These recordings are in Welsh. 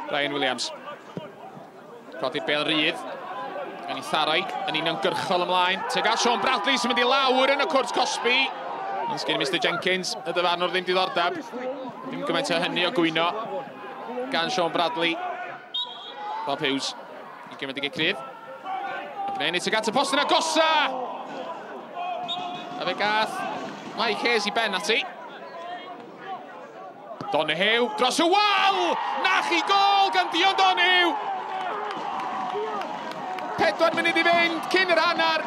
Ryan Williams. Codi'r bel rydd. Gan ei tharau yn uniongyrchol ymlaen. Tuag at Sean Bradley sy'n mynd i lawr yn y cwrt cosbi. Ond sgyn Mr Jenkins, y dyfarnwr, ddim diddordeb. Ddim gymaint o hynny o gwyno gan Sean Bradley. Rob Hughes i gymryd y gic rydd. A gwneud ni tuag at y postyn agosa! A fe gath Mike Hayes i ben ati. Donahue dros y wal! Na chi gol gan Dion Donahue! 4 munud i fynd cyn yr hanner.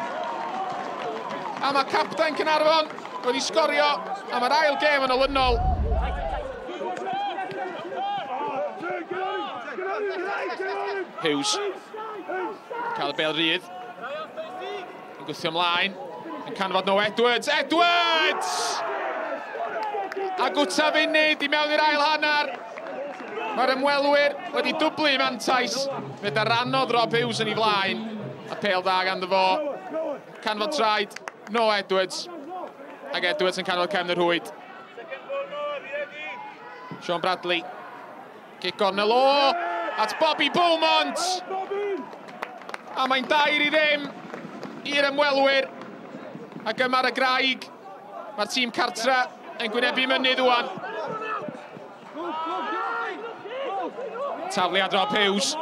A mae captain Caernarfon wedi sgorio am yr ail gêm yn olynol. Hughes cael y bel rydd. Yn gwthio ymlaen. Yn canfod Noah Edwards. Edwards! A gwta funud i mewn i'r ail hanner. Mae'r ymwelwyr wedi dwblu mantais. Fe daranodd Rob Hughes yn ei flaen. A pel dda ganddo fo. Canfod traed Noah Edwards. Ac Edwards yn canfod cefn y rhwyd. Sean Bradley. Cic gornel o at Bobby Beaumont. A mae'n 2-0 i'r ymwelwyr. Ac yma ar y graig, mae'r tîm cartra yn gwynebu mynydd wan. Tafliad Rob Hughes.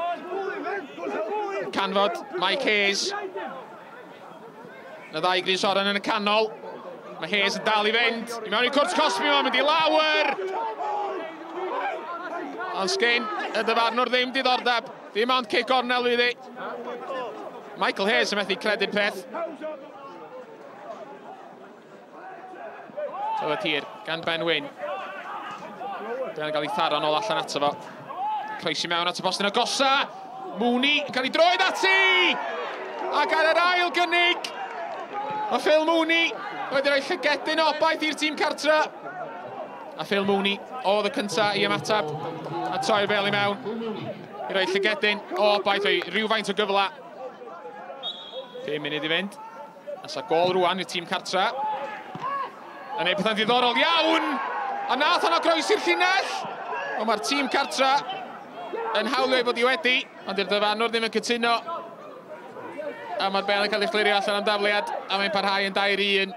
Canfod Mike Hayes. Na ddau grys oren yn y canol. Mae Hayes yn dal i fynd. I mewn i cwrt cosbi, mae'n mynd i lawr. Ond sgyn y dyfarnwr ddim diddordeb. Dim ond cic gornel fydd hi. Michael Hayes yn methu credu'r peth. Tafod hir gan Ben Wyn. Ben yn cael ei tharo nôl allan ato fo. Croesi mewn at y postyn agosa. Mooney yn cael ei droed ati! Ac ar yr ail gynnig, mae Phil Mooney wedi rhoi llygedyn o obaith i'r tîm cartra. A Phil Mooney oedd y cyntaf i ymateb a troi'r bel i mewn i roi llygedyn o obaith, rhoi rhywfaint o gyfle. 5 munud i fynd. Nasa gol rwan i'r tîm cartra. Yn ei pethau'n ddiddorol iawn! A nath honno groesi'r llinell! Ond mae'r tîm cartra yn hawlio ei bod i wedi, ond i'r dyfarnwr ddim yn cytuno. A mae'r bel yn cael ei chlirio allan am dafliad, a mae'n parhau yn 2-1.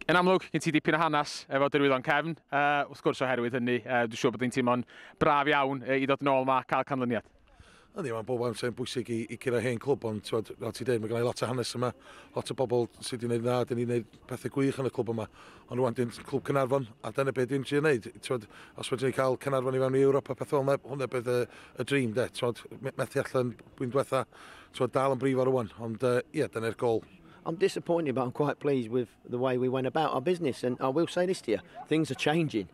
Yn amlwg, gen ti dipyn o hanes efo Derwyddon Cefn. Wrth gwrs oherwydd hynny, dwi'n siŵr bod hi'n teimlo'n braf iawn i ddod yn ôl yma a cael canlyniad. Yndi, mae'n bob amser yn bwysig i curo hen clwb, ond t'wod, fel ti'n deud, mae gennau lot o hanes yma, lot o bobl sydd wedi gwneud dda, dyn ni'n gwneud pethau gwych yn y clwb yma. Ond rwan, dyn clwb Caernarfon, a dyna beth dwi'n trio gwneud. T'wod, os fedrwn ni cael Caernarfon i fewn i Ewrop a pethau fel yna, hwnna bydd y, y dream, de. T'wod, methu allan blwyddyn diwetha, t'wod, dal yn brifo rwan, ond ie, yeah, dyna'r gol. I'm disappointed, but I'm quite pleased with the way we went about our business. And I will say this to you, things are changing.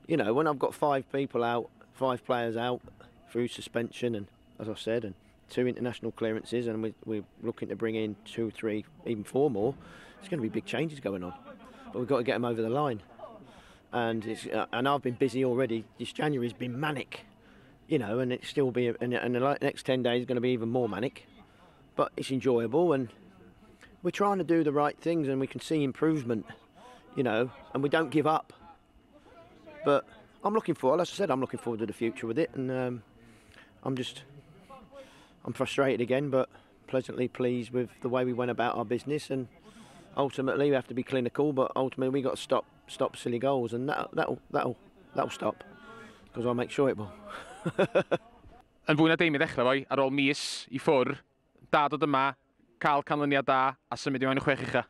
You know, when I've got 5 people out, 5 players out through suspension, and as I said, and 2 international clearances, and we're looking to bring in 2, 3, even 4 more, there's going to be big changes going on. But we've got to get them over the line. And and I've been busy already. This January's been manic, you know, and it's still be, and the next 10 days is going to be even more manic. But it's enjoyable, and we're trying to do the right things, and we can see improvement, you know, and we don't give up. But I'm looking forward, as I said, I'm looking forward to the future with it, and I'm frustrated again, but pleasantly pleased with the way we went about our business. And ultimately, we have to be clinical, but ultimately we got to stop silly goals, and that'll stop, because I'll make sure it will. Yn fwy na dim i ddechrau foi, ar ôl mis i ffwr, da dod yma, cael canlyniad da a symud i mewn i 6 ucha.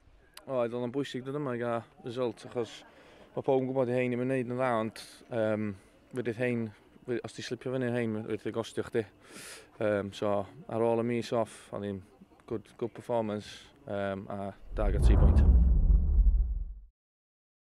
Oedd o'n bwysig dod yma i gael result, achos mae pob yn gwybod i hein ddim yn neud yn dda, ond wedyn hein, os ti slipio fyny hein, wedyn gostio chdi. So, ar ôl y mis off, o'n i'n good performance, a da gael 3 pwynt.